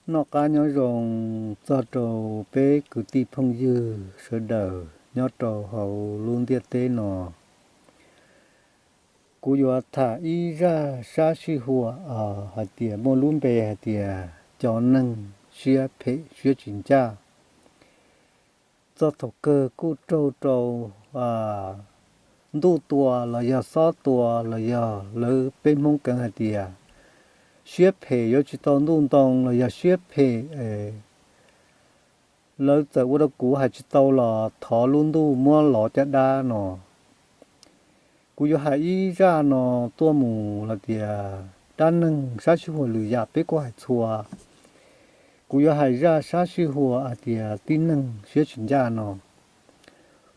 Noj qab nyob zoo txog rau peb kwv tij phooj ywg sawv daws nyob rau hauv lub ntiaj teb no. Kuv yuav tham ib zaj sab sij huam hais tias muaj lub npe hais tias cov neeg siab phem siab tsis ncaj. Txog thaum kawg kuj raug rau ntuj tua los yog xob tua los yog lawv peb Hmoob keev hais tias siab phem yuav tsis tau ntuj ntoo los yog siab phem, lawv txawm ua rau kuv hais tsis tau los thov lub ntuj muab lov caj dab no. Kuv yuav hais ib zaj no tuaj mus los tias dab neeg sab sij huam lwm yam peb kuj hais txhua. Kuv yuav hais zaj sab sij huam hais tias tib neeg siab tsis ncaj no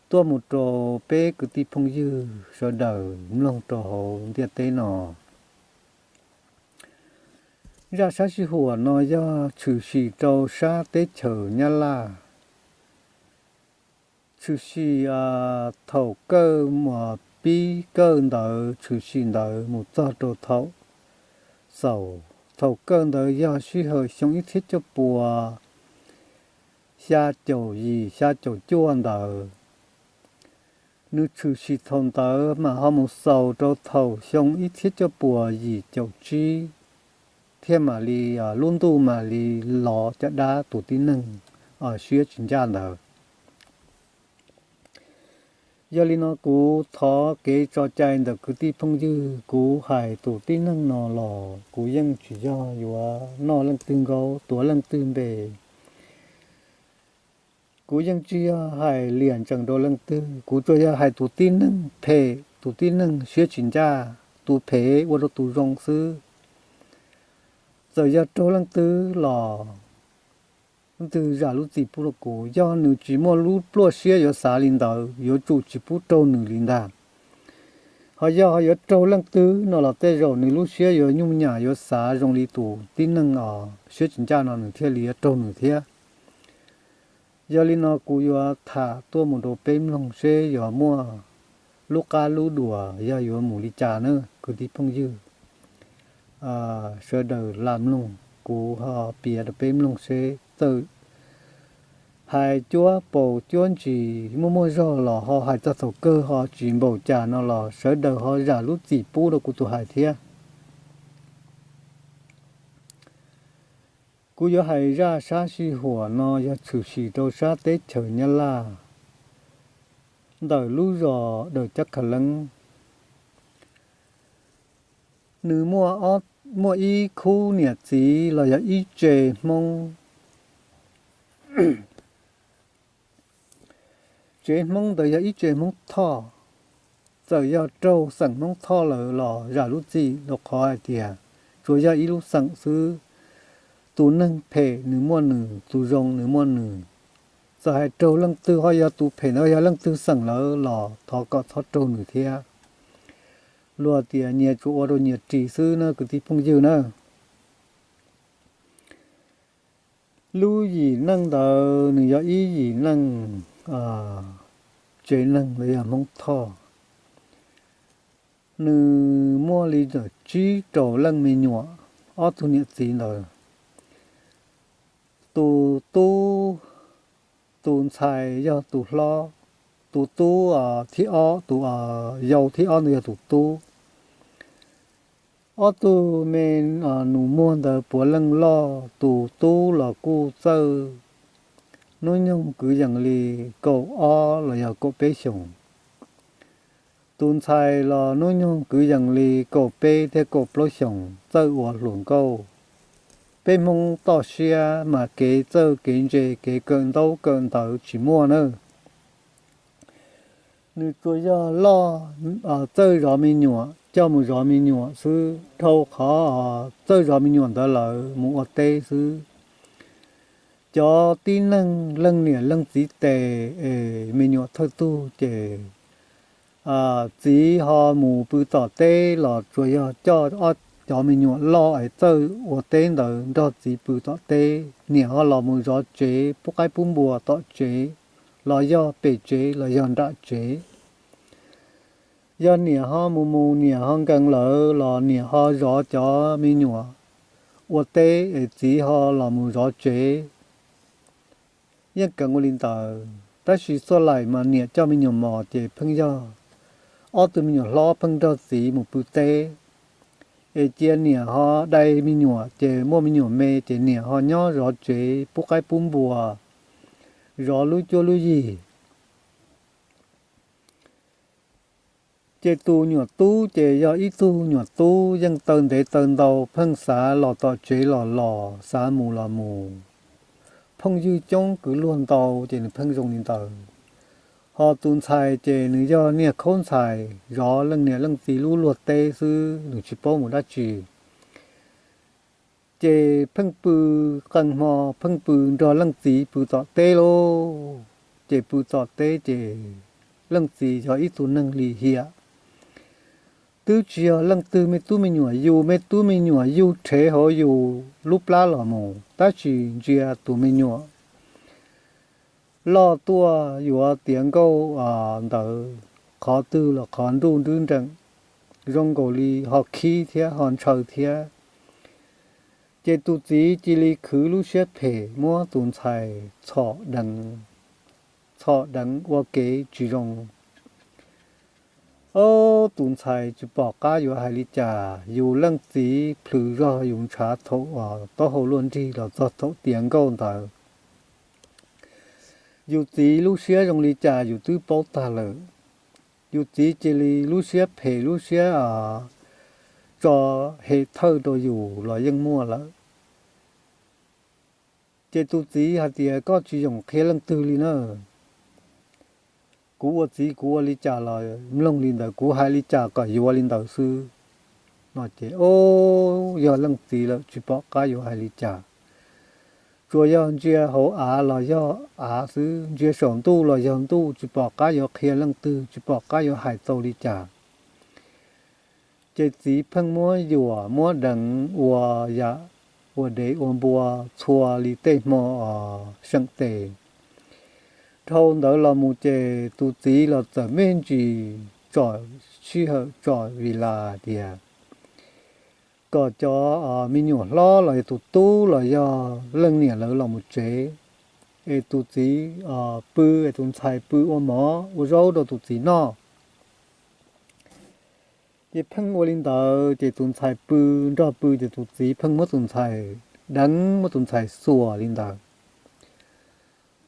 tuaj mus rau peb kwv tij phooj ywg sawv daws mloog rau hauv ntiaj teb no. Zaj sab sij huam no yog tshwm sim rau sab teb chaws Nyab Laj. Tshwm sim thaum kawg, pib kawg ntawd tshwm sim ntawd mus txog rau thaum xaus. Thaum kawg ntawd yog sij hawm xyoo ib txhiab cuaj puas xya caum yim xya caum cuaj ntawd. Nws tshwm sim thaum ntawd mas ho mus xaus rau thaum xyoo ib txhiab cuaj puas yim caum tsib, thiaj mam li lub ntuj mam li lov caj dab tus tib neeg siab tsis ncaj ntawd. Yog li no kuv thov kev tso cai ntawm kwv tij phooj ywg, kuv hais tus tib neeg no los kuv yeej tsis yog yuav noj leej twg nkaub tuav leej twg npe. Kuv yeej tsis yog hais liam ntsees rau leej twg, kuv tsuas yog hais tus tib neeg phem, tus tib neeg siab tsis ncaj, tus phem ua rau tus zoo xwb. Txawm yog raug leej twg los leej twg zam lub txim pub rau kuv, yog nws tsis muaj lub pluaj siab yuav xav li ntawd yuav tsum tsis pub raug nws li ntag. Ho yog ho yuav raug leej twg no los tej zaum nws lub siab yuav nyuj nyam yuav xav zoo li tus tib neeg os siab tsis ncaj no nws thiaj li yuav raug nws thiab. Yog li no kuv yuav tham tuaj mus rau peb mloog seb yuav muaj lub qab lub duas yog yuav mus li cas na kwv tij phooj ywg. Sawv daws lam mloog, kuv ho piav rau peb mloog seb txawm hais cuab paus cuab ntsis muaj muaj zog los ho hais txog thaum kawg ho tsis npaum cas no los sawv daws ho zam lub txim pub rau kuv tus hais thiab. Kuv yuav hais zaj sab sij huam no yog tshwm sim rau sab teb chaws Nyab Laj, ntawm lub zos Dawm Cab Khav Leeb. Nws muaj ib khub niam txiv los yog ib tse Hmoob. Tsev Hmoob ntawd yog ib tsev Hmoob Thoj. Txawm yog raug xeem Hmoob Thoj lawm los zam lub txim rau qhov hais tias tsuas yog ib lub xeem xwb. Tus neeg phem nws muaj nws, tus zoo nws muaj nws. Txawm hais raug leej twg ho yog tus phem ntawd yog leej twg xeem lawm los thov kom txhob raug nws thiab. Luag tias nyias tsuas ua rau nyias ris xwb na kwv tij phooj ywg na. Lub yim neej ntawd nws yog ib yim neej tsev neeg los yog Hmoob Thoj. Nws muaj li ntawm tsib rau leej me nyuam, ob tug niam txiv ntawd. Tus tub, tus ntxhais yog tus hlob, tus tub thib ob, tus yau thib ob ntawd yog tus tub. Ob tug me nus muag ntawd puav leej loj, tus tub los kuj txawj hnub nyoog kwv yees li kaum ob los yog kaum peb xyoos. Tus ntxhais los hnub nyoog kwv yees li kaum peb thiab kaum plaub xyoos, txawj ua hluas nkauj. Peb Hmoob toj siab mas kev txawj kev ntse kev kawm ntaub kawm ntawv tsis muaj na. Nws tsuas yog loj, txawj zov me nyuam, coj mus zov me nyuam xwb, dhau qhov txawj zov me nyuam ntawd lawm mus ua teb xwb. Cov tib neeg leej niam leej txiv tes es me nyuam thawj tug ces txiv ho mus pw tom teb los tsuas yog coj ob cov me nyuam loj es txawj ua teb ntawd nrog txiv pw tom teb, niam ho los mus zov tsev pub qaib pub npua tom tsev, los yog pem tsev los yog nram tsev. Yog niam ho mus mus niam ho nkees lawm los niam ho zov cov me nyuam ua teb es txiv ho los mus zov tsev. Yeej keev ua li ntawd, tab sis txoj laim mas niam coj me nyuam mos ces pheej yog ob tug me nyuam hlob pheej nrog txiv mus pw teb, es cia niam ho dai me nyuam, ces muaj me nyuam me ces niam ho nyob zov tsev pub qaib pub npua, zov lub cuab lub yig. Ces tus nyuam tub ces yog ib tug nyuam tub yeej taw ntev taw ntau, pheej xav los tom tsev los los, xav mus los mus, phooj ywg coob kwv luag ntau, ces nws pheej zoo li ntawd. Ho tus ntxhais ces nws yog niag khaub ntxhais, zov leej niam leej txiv lub luag teb xwb, nws tsis paub mus dab tsi. Ces pheej pw, qee hmo pheej pw nrog leej txiv pw tom teb lauj. Ces pw tom teb ces leej txiv yog ib tug neeg lim hiam, twb tsis yog leej twg me tub me nyuam yug, me tub me nyuam yug rhev hauv yus lub plab los mus, tab sis ntsia tus me nyuam loj tuaj yuav tiav nkauj ntawd, qhov twg los qhov nruj nrwb nreem, zoo nkaus li ho khib thiab ho ntshaw thiab. Ces tus txiv cia li khwv lub siab phem muab tus ntxhais txhom deev, txhom deev ua kev tsis zoo. Ob, tus ntxhais tsis pom qab yuav hais li cas, yus leej txiv plhws zog yus ntshav thaum taub hau luaj nrig los txog thaum tiav nkauj ntawd. Yus txiv lub siab zoo li cas yus twb paub tag lawm. Yus txiv cia li lub siab phem lub siab tso hem thawj rau yus los yeej muaj lawm. Ces tus txiv hais tias, koj tsis yoom qhia leej twg li na. Kuv ua txiv kuv ua li cas los mloog li ntawd, kuv hais li cas kom yuav li ntawd xwb. No ces, o, yog leej txiv lawm tsis pom qab yuav hais li cas. Tsuas yog ntsia hauv av los yog av xwb, ntsia saum ntuj los yog ntuj, tsis pom qab yuav qhia leej twg, tsis pom qab yuav hais tau li cas. Ces txiv pheej muab yuam muab deev ua yam ua dev ua npua txhua li tej hmo seem tes. Dhau ntawd los mus ces tus txiv los txawm me ntsis tsom sij hawm tsom vim las tias kom cov me nyuam hlob los yog tus tub los yog leej niam lawv los mus tsev, es tus txiv pw, es tus ntxhais pw ua mov ua zaub rau tus txiv noj. Ces pheej ua li ntawd, ces tus ntxhais pw nrog pw, ces tus txiv pheej muab tus ntxhais deev, muab tus ntxhais xuas li ntawd.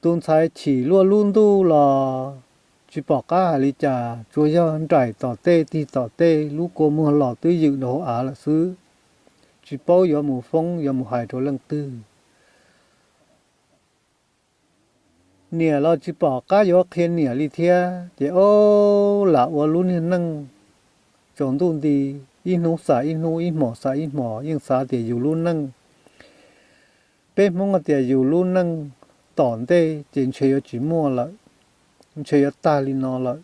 Tus ntxhais chim luaj lub ntuj los tsis pom qab hais li cas, tsuas yog nraim tom tej tig tom tej, lub kua muag los twb ywm rau hauv av lawm xwb. Tsis paub yuav mus foob yuav mus hais rau leej twg. Niam los tsis pom qab yuav qhia niam li thiab, ces ob, lam ua lub niag neej tsaus ntuj nti, ib hnub xam ib hnub, ib hmos xam ib hmos, yeej xav tias yus lub neej, peb Hmoob hais tias yus lub neej tom ntej ces ntshe yuav tsis muaj lawm, ntshe yuav tag li no lawm.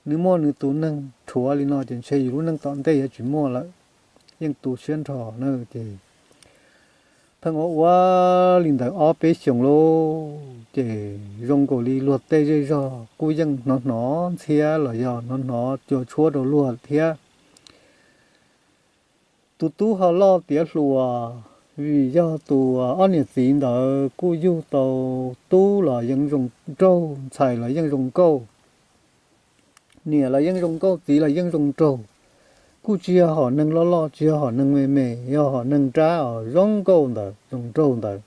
Nws muaj nws tus neeg rhuav li no ces ntshe yus lub neej tom ntej yuav tsis muaj lawm. Yeej tu siab nrho na, ces pheej ua ua li ntawd ob peb xyoos lauj, ces zoo nkaus li luag tej zej zog kuj yeej hnov hnov ntxhiab los yog hnov hnov cua tshuab rau luag thiab. Tus tub ho loj tiav hluas, vim yog tus ob niam txiv ntawd kuj yug tau tub los yeej zoo nraug, ntxhais los yeej zoo nkauj, niam los yeej zoo nkauj, txiv los yeej zoo nraug. Kuj tsis yog hom neeg loj loj, tsis yog hom neeg me me, yog hom neeg nrab os, zoo nkauj ntawd, zoo nraug ntawd.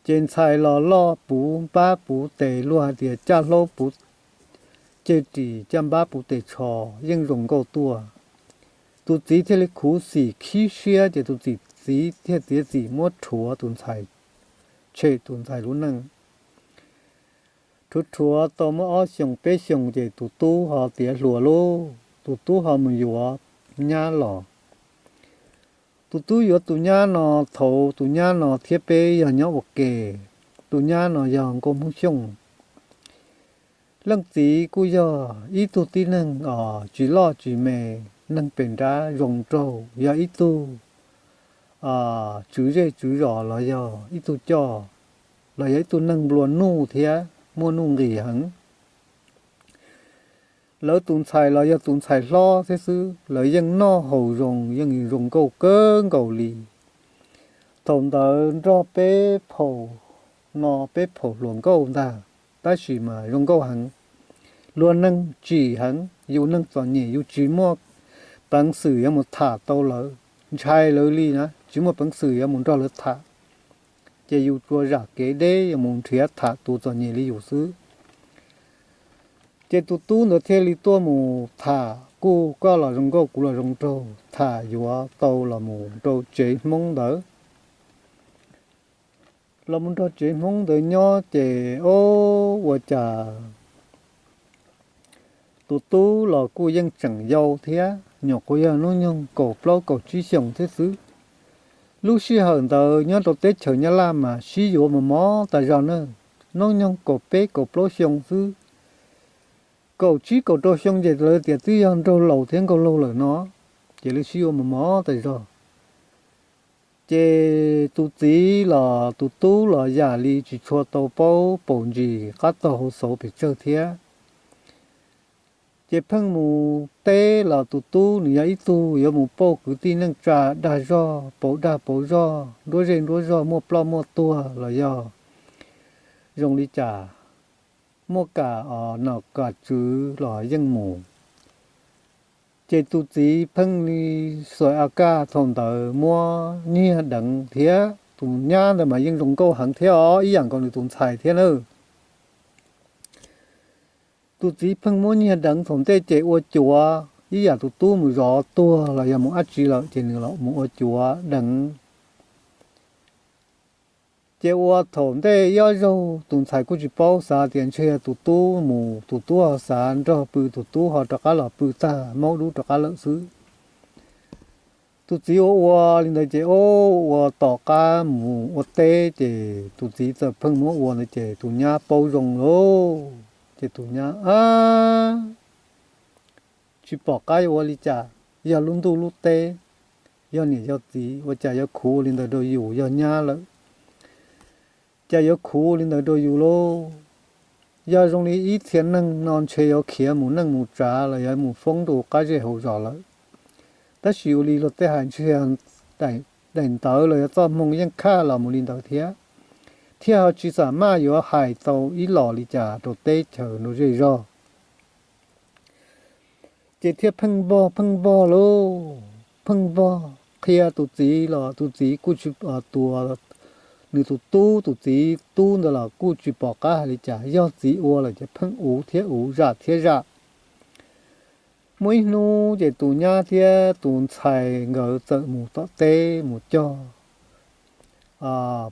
Ces ntxhais los loj puv npab puv tes, luag hais tias caj hlaub puv ceg ris, caj npab puv tes tsho, yeej zoo nkauj tuaj. Tus txiv thiaj li khuv xim khib siab, ces tus txiv, txiv thiaj txiav txim muab rhuav tus ntxhais, tshem tus ntxhais lub neej. Rhuav rhuav tau muaj ob xyoos peb xyoos ces tus tub ho tiav hluas lauj, tus tub ho mus yuav nyab los. Tus tub yuav tus nyab no, thaum tus nyab no thiab peb yog nyob ua ke, tus nyab no yog nkauj Hmoob Xyooj. Leej txiv kuj yog ib tug tib neeg os, tsis loj tsis me, neeg pem nrab zoo nraug, yog ib tug tswv zej tswv zos los yog ib tug coj, los yog ib tug neeg nplua nuj thiab muaj nuj nqis heev. lawv tus ntxhais los yog tus ntxhais hlob thiab xwb, lawv yeej noj haus zoo, yeej zoo nkauj kawg nkaus li. Thaum ntawd nrog peb phaum no peb phaum hluas nkauj ntag, tab sis mas zoo nkauj heev. Luag neeg tsim heev, yus neeg txom nyem yus tsis muaj peev xwm yuav mus tham tau lawv, ntshai lawv li na, tsis muaj peev xwm yuav mus nrog lawv tham. Ces yus tsuas zam kev deb yuav mus nrhiav tham tus txom nyem li yus xwb. Ces tus tub ntawd thiaj li tuaj mus tham, kuj koj los zoo nkauj kuv los zoo nraug, tham yuav tau los mus rau tsev Hmoob ntawd. Los mus nrog tsev Hmoob ntawd nyob ces, o, ua cas tus tub los kuj yeej tseem yau thiab, nyuam qhuav yog hnub nyoog kaum plaub kaum tsib xyoos thiab xwb. Lub sij hawm ntawd nyob rau teb chaws Nyab Laj mas sib yuav mos mos tas zog na, hnub nyoog kaum peb kaum plaub xyoo xwb. Kaum tsib kaum rau xyoo ces lawv tias twb yog nraug laus thiab nkauj laug lawm no, ces lawv sib yuav mos mos tas zog. Ces tus txiv los tus tub los yam li tsis tshua tau paub paus ntsis qab tog hauv xauv pes tsawg thiab. Ces pheej mus teb los tus tub nws yog ib tug yuav mus pauj kwv tij neej tsa dag zog, pauv dag pauv zog, nruab zej nruab zog, muaj ploj muaj tuag los yog zoo li cas, muaj kam os nom kam tswv los yeej mus. Ces tus txiv pheej li xuas a kaj thaum ntawd muab nyiag deev thiab. Tus nyab ntawd mas yeej zoo nkauj heev thiab os, ib yam nkaus nws tus ntxhais thiab na. Tus txiv pheej muab nyiag deev thaum ntej ces ua cuav ib yam tus tub mus zov tuag los yog mus dab tsi lawm ces nws los mus ua cuav deev. Ces ua thaum ntej ib ob zaug tus ntxhais kuj tsis paub, xav tias ntshe tus tub mus, tus tub ho xav nrog pw, tus tub ho rov qab los pw tag maub dub rov qab lawm xwb. Tus txiv ua ua li ntawd ces ua tom qab mus ua teb ces tus txiv txawm pheej muab ua ntawd ces tus nyab paub zoo lauj. Ces tus nyab, a, tsis pom qab yuav ua li cas, yog lub ntuj lub teb, yog niam yog txiv, ua cas yuav khuv li ntawd rau yus, yog nyab lawm, cas yuav khuv li ntawd rau yus lauj. Yog zoo li ib txhia neeg no ntshe yuav khiav mus neej mus tsav los yog mus foob rau qab zej hauv zos lawm. Tab sis ua li luag tej hais ntshe daim ntawv los yog txoj hmoo yeej khaj los mus li ntawd thiab, thiaj ho tsis xam maj yuav hais tau ib los li cas rau teb chaws rau zej zog. Ces thiaj pheej npog pheej npog lauj, pheej npog qhia tus txiv los tus txiv kuj tsis, tus, nws tus tub, tus txiv tub ntawd los kuj tsis pom qab hais li cas, yog txiv ua lawm ces pheej uv thiab uv, zam thiab zam. Muaj ib hnub ces tus nyab thiab tus ntxhais nkawd txawm mus tom teb mus cog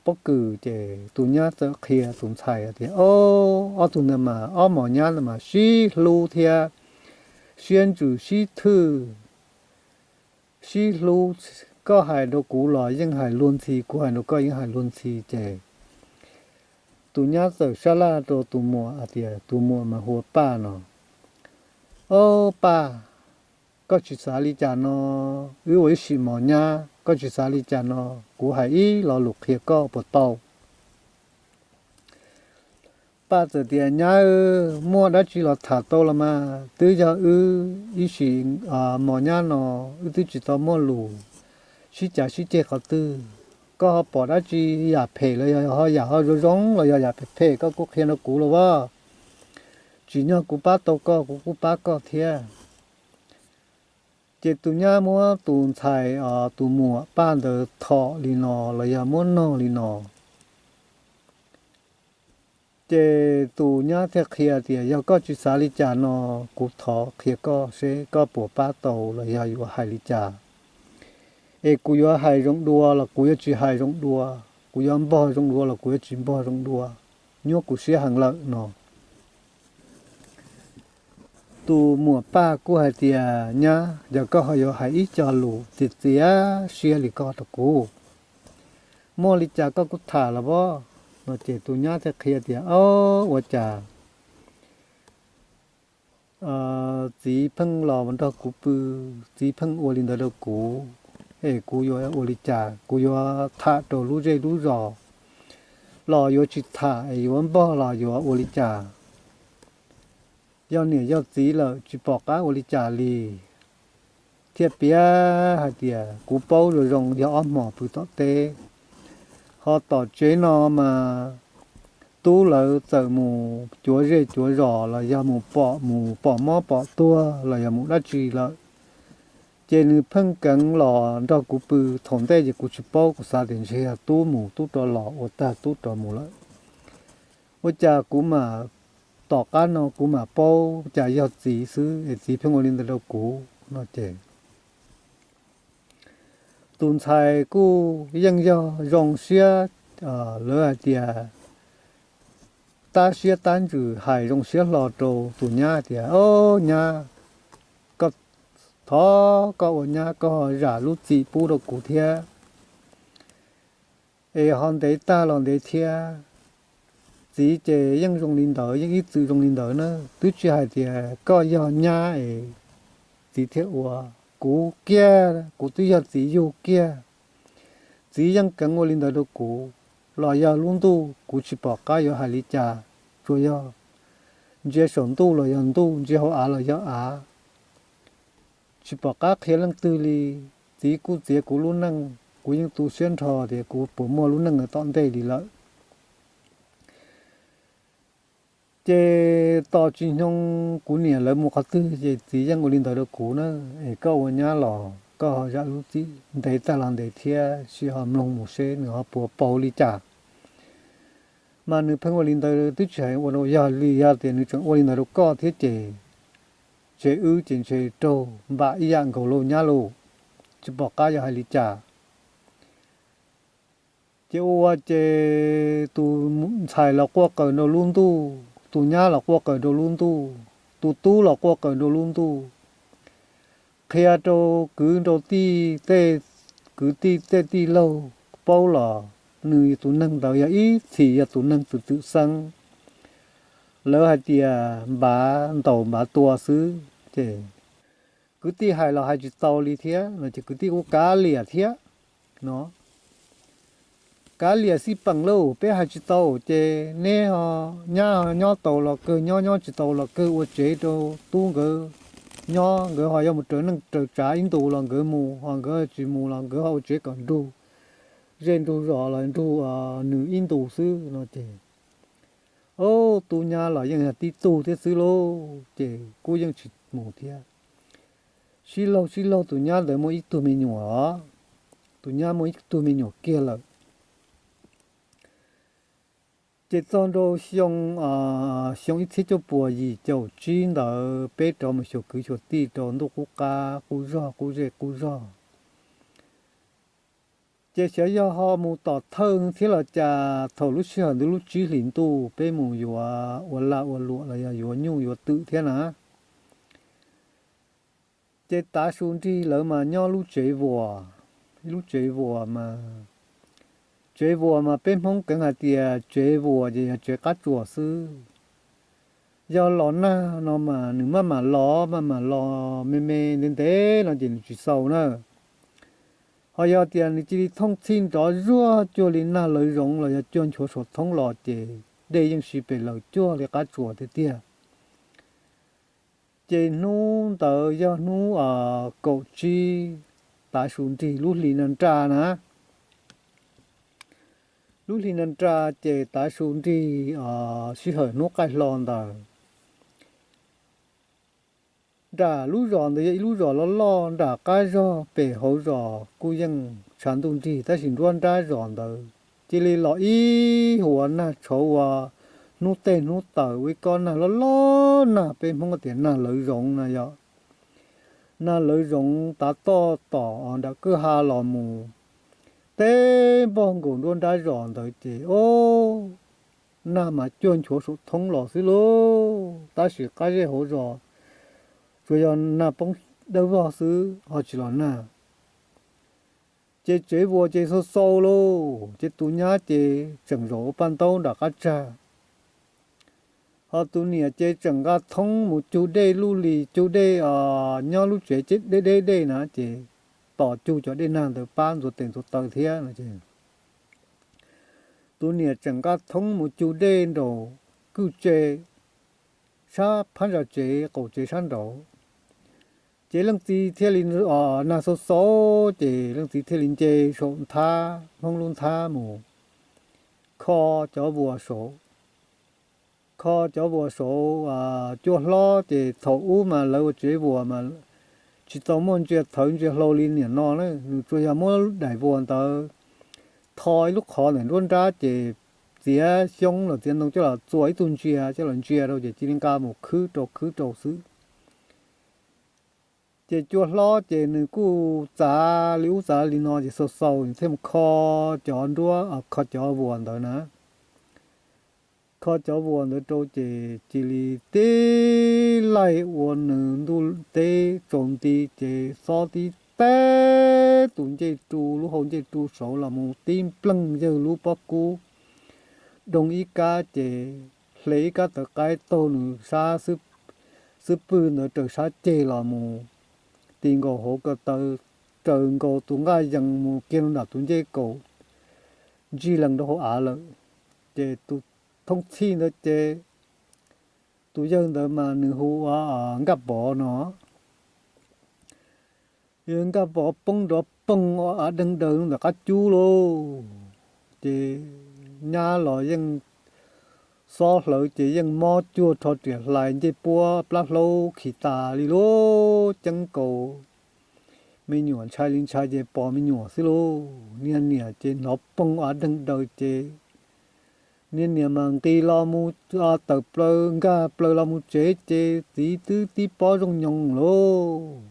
pob kws ces tus nyab txawm qhia tus ntxhais tias, o, ob tug ntawd mas, ob mos nyab ntawd mas sib hlub thiab siab ntsws sib thwj, sib hlub, koj hais rau kuv los yeej hais luag ntxhi, kuv hais rau koj yeej hais luag ntxhi. Ces tus nyab txawm sab laj rau tus muam hais tias, tus muam mas hu ua Paj no, o, Paj, koj tsis xav li cas no, wb ua ib sim mos nyab, koj tsis xav li cas no, kuv hais ib lo lus qhia koj puas tau? Paj txawm tias, nyab, muaj dab tsi los tham tau los mas, twb yog wb ib sim mos nyab no wb twb tsis tau muaj lus sib cav sib ceg qhov twg. Koj ho pom dab tsi yam phem los yog ho yam ho zoo zoo los yog yam phem phem koj kuj qhia rau kuv los as. Tsim nyog kuv pab tau koj kuv kuj pab koj thiab. Ces tus nyab muab tus ntxhais, tus muam Paj ntawd thom li no los yog muab nog li no. Ces tus nyab thiaj qhia tias, yog koj tsis xav li cas no, kuv thov qhia koj seb koj puas pab tau los yog yuav hais li cas. Es kuv yuav hais zoo dua los kuv yuav tsis hais zoo dua, kuv yuav npog zoo dua los kuv yuav tsis npog zoo dua, nyuaj kuv siab heev lawm no. Tus muam Paj kuj hais tias, nyab, yog koj ho yuav hais ib co lus txias txias siab li koj rau kuv, muaj li cas koj kuj tham los as no. Ces tus nyab thiaj qhia tias, o, ua cas txiv pheej los nrog kuv pw, txiv pheej ua li ntawd rau kuv, es kuv yuav ua li cas, kuv yuav tham rau lub zej lub zos los yuav tsis tham, es yuav npog los yuav ua li cas. yog niam yog txiv lawm tsis pom qab ua li cas li. Thiaj piav hais tias, kuv paub zoo zoo yog ob hmos pw tom teb, ho tom tsev no mas tub lawv txawm mus cuav zej cuav zos los yog mus pom, mus pom mob pom tuag los yog mus dab tsi lawm, ces nws pheej keev los nrog kuv pw. Thaum ntej ces kuv tsis paub, kuv xav tias ntshe yog tub mus tub rov los ua tag tub rov mus lawm. Ua cas kuv mam, tom qab no kuv mam paub cas yog txiv xwb es txiv pheej ua li ntawd rau kuv no ces tus ntxhais kuj yeej yog zoo siab, lawv hais tias tab siab tab ntsws hais zoo siab hlo rau tus nyab tias, Au nyab, koj, thov koj ua nyab koj zam lub txim pub rau kuv thiab es ho ntev tag los ntev thiab. Txiv ces yeej zoo li ntawd, yeej ib txwm zoo li ntawd na, twb tsis hais tias koj yog nyab es txiv thiaj ua. Kuv kiag kuv twb yog txiv yug kiag, txiv yeej keev ua li ntawd rau kuv. Los yog lub ntuj kuv tsis pom qab yuav hais li cas, tsuas yog ntsia saum ntuj los yog ntuj, ntsia hauv av los yog av, tsis pom qab qhia leej twg li. Txiv kuj txiav kuv lub neej, kuv yeej tu siab nrho tias kuv puas muaj lub neej tom ntej li lawm. Ces tos tsis nyoog kuv niam lawv mus qhov twg ces txiv yeej ua li ntawd rau kuv na, es koj ua nyab los koj ho zam lub txim, ntev tag los ntev thiab, sim ho mloog mus seb nws ho puas paub li cas. Mas nws pheej ua li ntawd twb tsis hais ua rau, yog li yog tias nws tseem ua li ntawd rau koj thiab ces, ces wb ces ntshe raug npam ib yam nkaus lauj nyab lauj, tsis pom qab yuav hais li cas. Ces ua ua ces tus ntxhais los quaj qw rau lub ntuj, tus nyab los quaj qw rau lub ntuj, tus tub los quaj qw rau lub ntuj, qhia rau kwv rau tij tej, kwv tij tej tij laug paub los nws tus neeg ntawd yog ib txhis yog tus neeg txwm txwm xeeb, lawv hais tias npav ntaus npav tua xwb ces kwv tij hais los hais tsis tau li thiab no ces kwv tij kuj kav liam thiab no, kav liam xij peem lauj, peb hais tsis tau ces neb ho, nyab ho nyob tau los kawg nyob, nyob tsis tau los kawg ua tsev rau tub nkawd nyob, nkawd ho yuav mus raws neej raws tsav ib ntus los nkawd mus, ho nkawd tsis mus los nkawd ho ua tsev kom nrug zej nrug zos los nrug nws ib ntus xwb no ces, o, tub nyab los yeej yog tib tug thiab xwb lauj ces kuj yeej tsis mus thiab. Sib laug sib laug tus nyab ntawd muaj ib tug me nyuam os, tus nyab muaj ib tug me nyuam kiag lawm. Ces txog nrau xyoo, xyoo ib txhiab cuaj puas yim caum tsib ntawd peb rov mus xyuas kwv xyuas tij rau ntuj qub qab qub zog qub zej qub zog. Ces xyov yog ho mus tom thawj thiab los cas, thaum lub sij hawm ntawd lub tsib hlis ntuj peb mus yuav ua laj ua luam los yog yuav nyuj yuav twm thiab na. Ces tav su nrig lawv mas nyob lub tsev vuas, lub tsev vuas mas, tsev vuas mas peb Hmoob keev hais tias tsev vuas ces yog tsev qab tsuas xwb. Yog los nag no mas nws maj mam los, maj mam los me me ntev ntev no ces nws tsis xau na. Ho yog tias nws cia li thooj txhij nrov zuag cuag li nag lawv zoov los yog cuag nchuav saum thoob los ces dej yeej siv pes lawg cuag li qab tsuas tiag tiag. Ces hnub ntawd yog hnub kaum tsib tav su nrig lub hli nra nra na. Lub hli nra nra ces tav su nrig sij hawm hnub qaij hlo ntawd, nram lub zos ntawd yog ib lub zos loj loj, nram qab zos pem hauv zos kuj yeej tshav ntuj nrig, tab sis nruab nrab zos ntawd cia li los ib huav nag tshauv ua hnub tej hnub taws ua ib kob nag loj loj, nag peb Hmoob tias nag lawv zoov na yog. Nag lawv zoov tav toj tom nram kwj ha los mus teb npog nkaus nruab nrab zos ntawd ces o, nag mas cuag nchuav saum thoob los xwb lauj, tab sis qab zej hauv zos tsuas yog nag poob dawb vog xwb ho tsis los nag. Ces tsev vuas ces xau xau lauj, ces tus nyab ces tseem zaum ua paj ntaub nram qab tsag. Ho tus niam ces tseem nqa thoob mus cug dej lub hli, cug dej nyob lub tsev deb deb dej na ces tos cug cov dej nag ntawd pab ntxuav tes ntxuav taw thiab no ces tus niam tseem nqa thoob mus cug dej nraum kwj tse sab phab ntsa tsev qaum tsev sab nraud. Ces leej txiv thiaj li nag xau xau, ces leej txiv thiaj li nce saum nthab, Hmoob lub nthab mus kho cov vuas saud. Kho cov vuas saud cua hlob, ces thaum ub mas lawv ua tsev vuas mas tsis tau muaj ntsia thawv ntsia hlau li niam no na, nws tsuas yog muab daim vuas ntawd tho ib lub qhov ntawm nruab nrab, ces txiav xyoob los txiav ntoo coj los txua ib tug ntsia coj los ntsia rau, ces cia li nqa mus khwb rau khwb rau xwb. Ces cua hlob ces nws kuj txav li ub txav li no, ces xau xau nws thiaj mus kho cov nruab, kho cov vuas ntawd na. Kho cov vuas ntawd rau ces cia li tib laig ua nws ntuj teb tsaus nti, ces xob tib teb tus ncej ru, lub hau ncej ru saud los mus tib npleeg yawg lub pob kub doo ib kab, ces hle ib kab tawv qaib taug nws sab xub pwg ntawd raws sab ceg los mus ti nkaus hauv ko taw, raws nkaus tus nqaj yees mus kiag rau nram tus ncej kaum, ntsig lees rau hauv av lawm. Ces tus thooj txhij ntawd ces tus yawg ntawd mas nws hu ua Nkaj Pov no. Yawg Nkaj Pov poob nrov poog ua av deeg daws ntawm qab cub lauj. Ces nyab los yeej xob hlawv ces yeej mob cuag rho riam hlais ncej puab plab hlaub khi tas li lauj. Ceeb kaus me nyuam ntshai li ntshai ces pom me nyuam xwb lauj. Niag niam ces hnov poog ua av deeg daws ces niag niam mas nqis los mus tawm plaws nkag plaws los mus tsev ces txiv twb tib pob zoo nyoos lauj.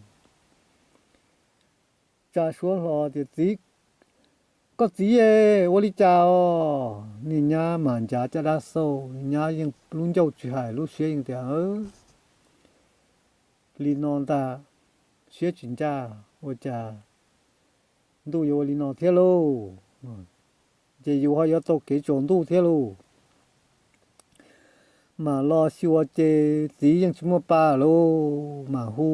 Tsa suab hlo tias, Txiv, koj txiv e, ua li cas os? Niag nyab mas ncav caj dab xauj, nyab yeej lub ncauj tsis hais lub siab yeej tias, Li no ntag, siab tsis ncaj, ua cas ntuj yuav ua li no thiab lauj? Ces yus ho yuav tau kev tsaus ntuj thiab lauj. Mam los xyuas ces txiv yeej tsis muaj pa lauj, mam hu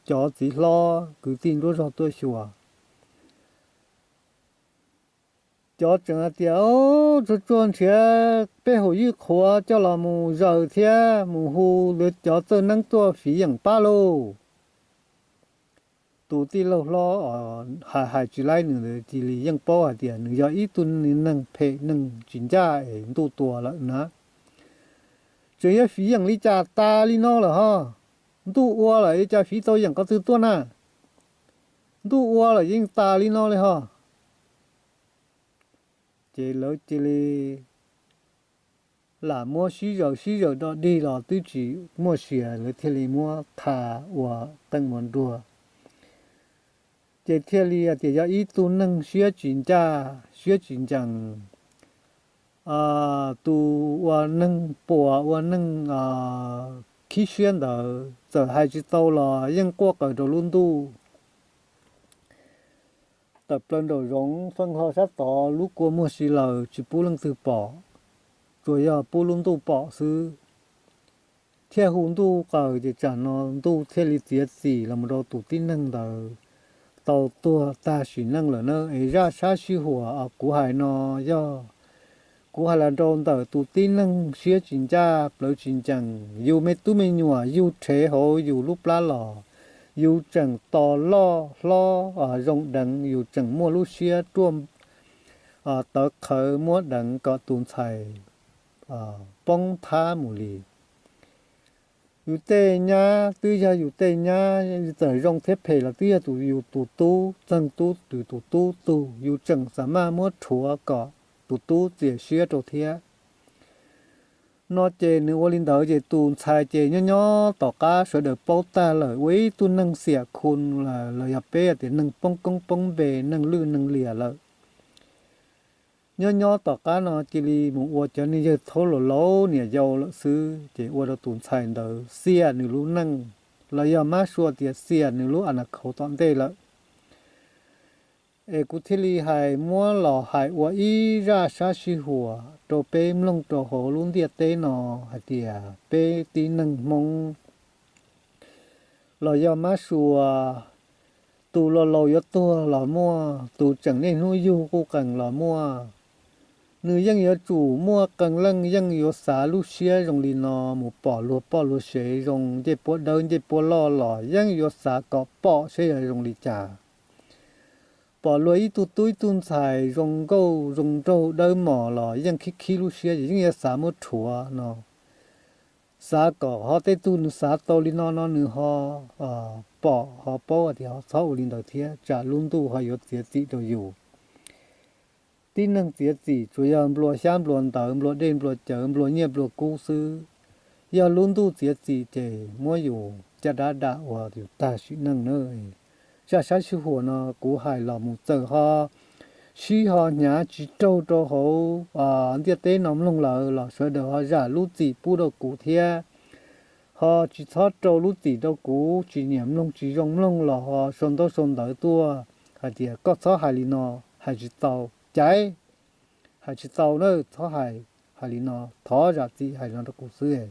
cov txiv hlob kwv tij nruab zog tuaj xyuas. Cov tseem hais tias, Tsuag tsuag nrhiav peb hauv ywj qhuav coj los mus zaws thiab mus hu cov txawj neeb tuaj fiv yeem pab lauj. Tus tij laug hlob hais hais tsis laib nws ntawd cia li yeej paub hais tias nws yog ib tug neeg phem neeg tsis ncaj es ntuj tua lawm na. Tseem yuav fiv yeem li cas tas li no lawm ho? Ntuj ua lawm cas fiv tau yeem qhov twg tuaj na? Ntuj ua lawm yeej tas li no li ho. Ces lawv cia li lam muab sib zaws sib zaws do dig los twb tsis muaj sia, lawv thiaj li muab tha ua teej ua nruag. Ces thiaj li hais tias yog ib tug neeg siab tsis ncaj siab tsis ncees, tus ua neeg puas ua neeg khib siab ntawd txawm hais tsis tau los yeej quaj qw rau lub ntuj. Tawm plaws nraum zoov feej hlo sab tod lub kua muag si laws tsis pub leej twg pom, tsuas yog pub lub ntuj pom xwb. Thiaj hu ntuj qaws ces tsam no ntuj thiaj li txiav txim los mus rau tus tib neeg ntawd tau tuag tag sim neej lawm na. Es zaj sab sij huam kuv hais no yog kuv hais los rau ntawm tus tib neeg siab tsis ncaj plawv tsis ncees, yus me tub me nyuam yug rhev hauv yus lub plab los, yus tseem tos loj hlob zoo deev, yus tseem muaj lub siab ruaj tawv qhawv muab deev kom tus ntxhais poob thab mus li. Yus tej nyab twb yog yus tej nyab, txawm zoo thiab phem los twb yog tus yus tus tub txeeg tub, yus tus tub tug, yus tseem xav maj muab rhuav kom tus tub txias siab rau thiab. No ces nws ua li ntawd ces tus ntxhais ces nyob nyob tom qab sawv daws paub tag lawm ua ib tug neeg xiam khu, los yog peb tias neeg poob koob poob npe, neeg lwj neeg liam lawm. Nyob nyob tom qab no cia li mus ua cov neeg yawg thaub laus laus niam yau lawm xwb, ces ua rau tus ntxhais ntawd xiam nws lub neej, los yog mab sua tias xiam nws lub a na khauv tom ntej lawm. Es kuv thiaj li hais muab los hais ua ib zaj sab sij huam rau peb mloog rau hauv lub ntiaj teb no hais tias peb tib neeg Hmoob los yog mab sua, tus laus laus yuav tuag los muaj, tus tseem niaj hnub yug quj qees los muaj, Nws yeej yuav tsum muaj qee leej yeej yuav xav lub siab zoo li no mus pom luag poj luag sev zoo ncej puab dawb ncej puab loj los yeej yuav xav kom pom saib yog zoo li cas. Pom luag ib tug tub ib tug ntxhais zoo nkauj zoo nraug dawb mos los yeej khib khib lub siab ces yeej yuav xav muab rhuav no. Xav kom ho tej tug nws xav tau li no no nws ho pom ho paub tias ho txhob ua li ntawd thiab tsam lub ntuj ho yuav txiav txim rau yus. Tib neeg txiav txim tsuas yog nplua xyab nplua ntawv nplua dej nplua cawv nplua nyiaj nplua kub xwb. Yog lub ntuj txiav txim ces muab yus caj dab dam ua yus tag sim neej na. Zaj sab sij huam no kuv hais los mus txawm ho sib ho hnyav tsis raug rau hauv ntiaj teb no mloog lawm los sawv daws ho zam lub txim pub rau kuv thiab. Ho tsis txhob rau lub txim rau kuv, tsis nyiam mloog tsis zoo mloog los ho sau ntaub sau ntawv tuaj hais tias koj txhob hais li no, hais tsis tau, caiv, hais tsis tau na, txhob hais, hais li no, thov zam txim hais li no rau kuv xwb.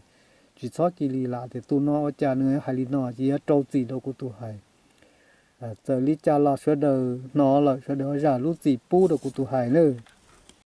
Tsis txhob cia li lam tias tus no ua cas nws hais li no ces yuav rau txim rau kuv tus hais. Txawm li cas los sawv daws hnov lawm sawv daws ho zam lub txim pub rau kuv tus hais na.